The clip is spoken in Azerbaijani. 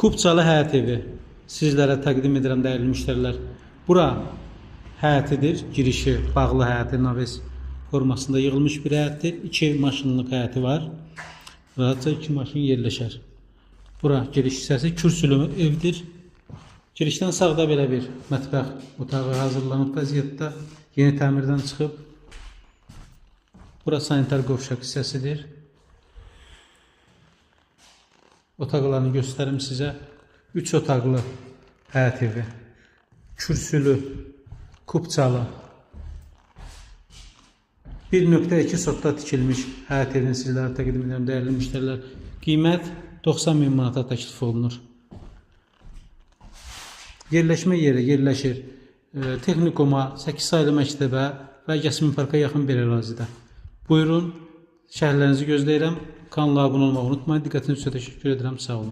Kupçalı həyət evi sizlərə təqdim edirəm dəyərli müştərilər. Bura həyətidir, girişi bağlı həyəti naves formasında yığılmış bir həyətdir. 2 maşınlıq həyəti var. Rahatca 2 maşın yerləşər. Bura giriş hissəsi kürsülü evdir. Girişdən sağda belə bir mətbəx otağı hazırlanıb vəziyyətdə. Yeni təmirdən çıxıb. Bura sanitar qovşaq hissəsidir. Otaqlarını göstərim sizə. 3 otaqlı həyət evi. Kürsülü, kupçalı. 1.2 sotda tikilmiş həyət evini sizlərə təqdim edirəm dəyərli müştərilər. Qiymət 90 min manata təklif olunur. Yerləşmə yeri yerləşir Texnikuma, 8 saylı məktəbə və Yasmin Parka yaxın bir ərazidə. Buyurun, şərhlərinizi gözləyirəm. Kanala abunə olmağı unutmayın. Diqqətiniz üçün təşəkkür edirəm. Sağ olun.